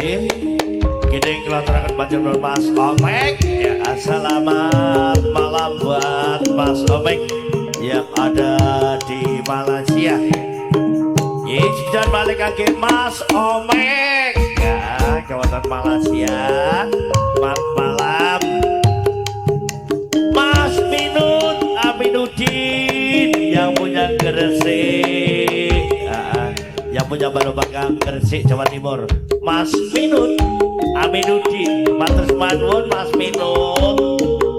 Nggih. Kene kula aturaken panjenengan Mas Omek. Ya, selamat malam buat Mas Omek yang ada di Malaysia. Nggih, dan balik lagi Mas Omek. Ya, kawasan Malaysia. Selamat malam. Mas Minut Aminuddin yang punya Gresik. Ya, yang punya Balobakang Gresik Jawa Timur. Mas Minut Aminuddin, matur nuwun Mas Minut.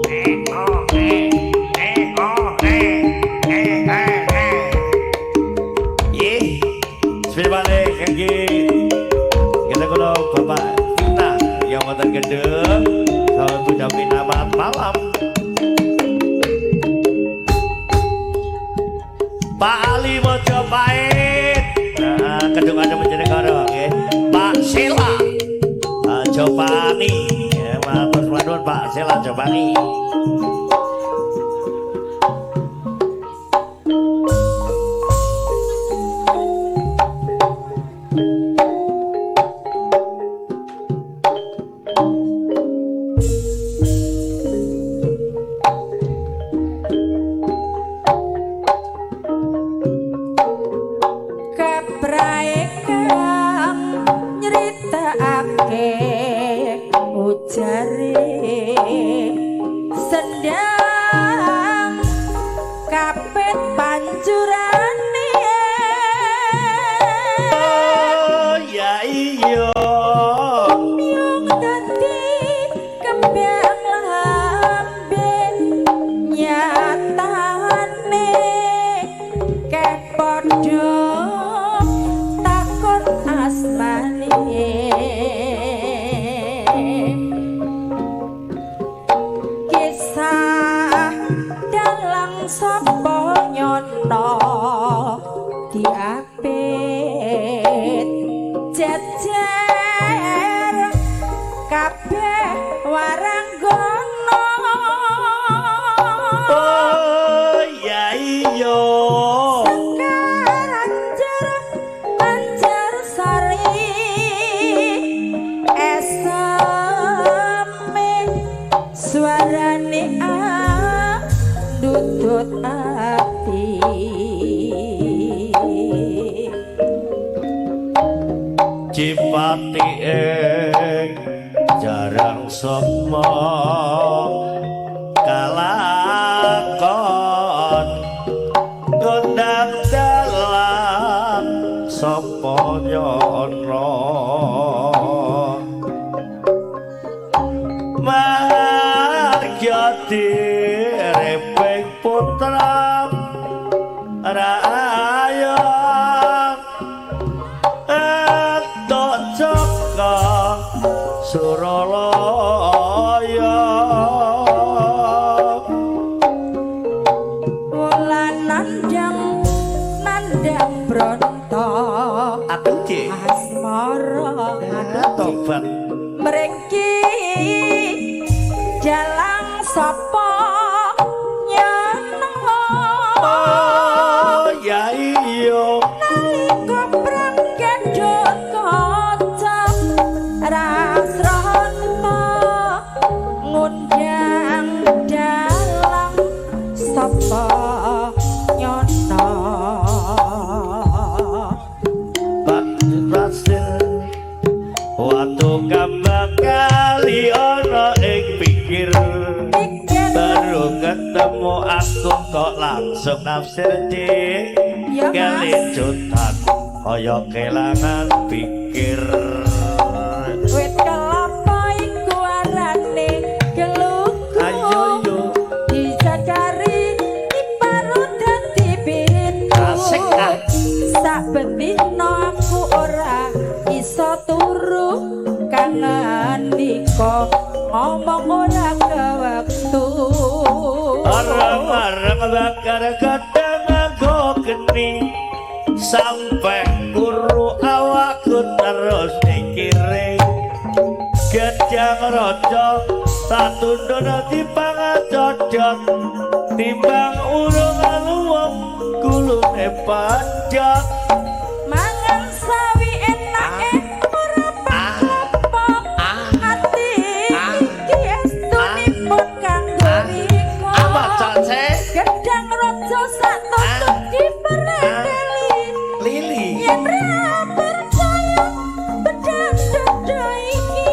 Eh oh eh eh oh eh eh eh eh. Ih, sepeda balik kangge kita kula Bapak Vina yang wonten Gendeng. Selamat Bunda Vina, malam. Pak Ali Mojopahit. Nah, Kedung ada Bojonegoro nggih. Pak Sela Jopani. Ya, matur nuwun Pak Sela Jopani. Keprae kang nyritakake ujare sendang kapit pancurane. Oh ya iya. Yung dadi kembang lambe nyatane kepodo takon asmane kisah dalang sapa nyono diapit jejer kabeh waranggono. Oh ya iya. Sekar anjar anjar sari eseme suarane andutut ati. Cipati ing jarang sukma kalakon gondang dalan sapa nyono marga direping putra raya entuk jaka Suralaya. Wulan nandang nandang bronto Aku cek asmara tobat mriki jalang sapa nyeneng. Oh ya iya. Nalika perang Gendut Kaca Rasranta ngundang dalang sapa nyono. Basil watu kambang kali ana ing pikir Pikir baru ketemu aku kok langsung nafsir dik Ya, Mas. Kelicutan kaya kelangan pikir. Wit kelapa iku arane gelugu. Ayo yo. Dicacari diparut dadi pitu. Asik, ah. Saben dina aku ora iso turu kangen dika ngomong ora kewektu. Areng-areng bakar kadang nganggo geni sampai kuru awakku terus mikire gedang raja satundun dipangan codot timbang urung luwung gulune padhot. Mangan sawi enake ora Ah. sih? Gedang raja sak tuntut diperedeli. Lili. Yen ra percaya pedang dodo iki.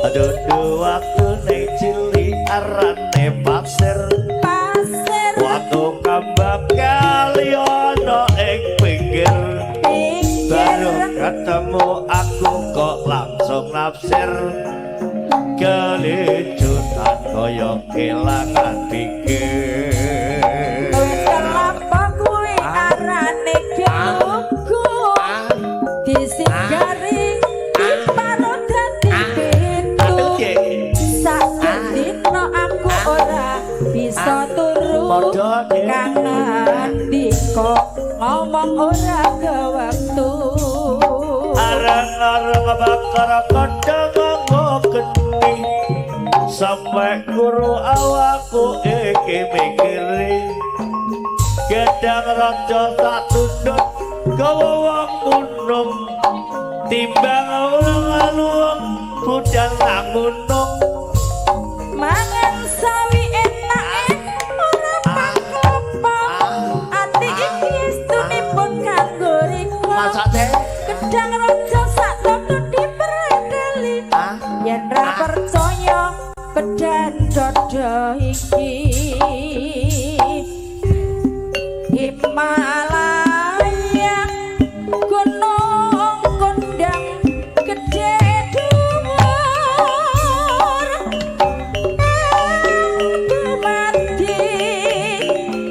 Aduh, waktu ning cilik arane pasir. Pasir. Waktu kambang kali ana ing pinggir. Baru Pinggir. Ketemu aku kok langsung nafsir. Kelicutan kaya kelangan pikir. Wis kelapa kuwi arane gelugu. Disinggari diparut dadi pitu. Sak dina aku ora bisa turu. Padha, Dik. Kangen diko ngomong ora kewektu. Arang-arang bakar kodhong nganggo geni. Sampai guru awakku iki mikiri. Gedang raja sak tunduk gawa wong gunung. Timbang ulung-alung budal nang gunung. Mangan sawi enake ora pangklepa. Ati iki estunipun kanggo rika. Masak teh? Gedang raja sak tuntut diperedeli. Yen ra percaya pedang dodo iki. Himalaya gunung kondang gede dhuwur dumadi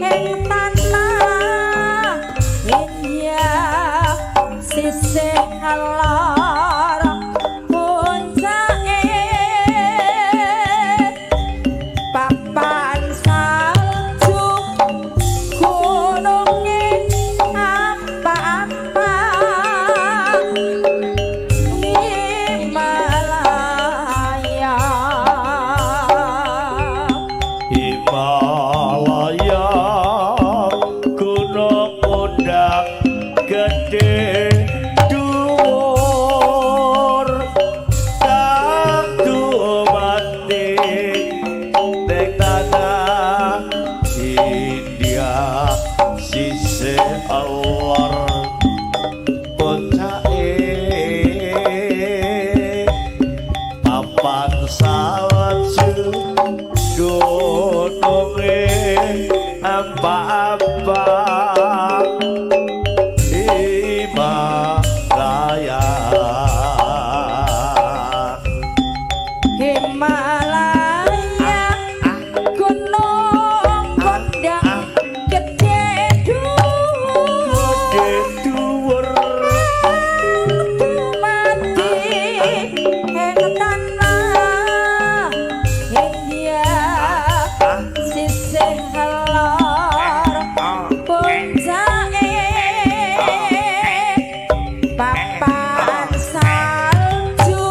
ing tanah India sisih lor puncake papan salju gununge apa-apa Himalaya. Himalaya gunung kondang gede dhuwur kang dumadi ning tanah India sisih lor puncake papan salju gununge apa-apa Himalaya. Himalaya gunung kondang gede dhuwur Gede dhuwur dumadi ing tanah India sisih lor puncake papan salju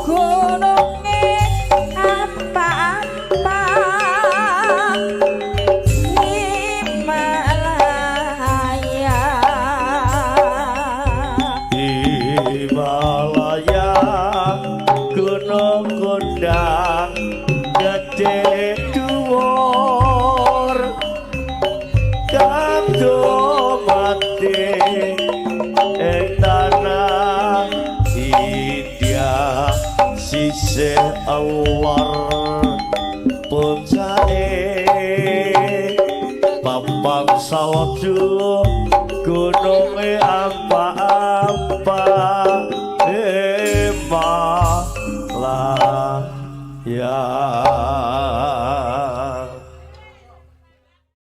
gununge apa-apa Himalaya. Himalaya gunung kondang gede dhuwur kang dumadi ing tanah India sisih lor puncake papan salju gununge apa-apa Himalaya.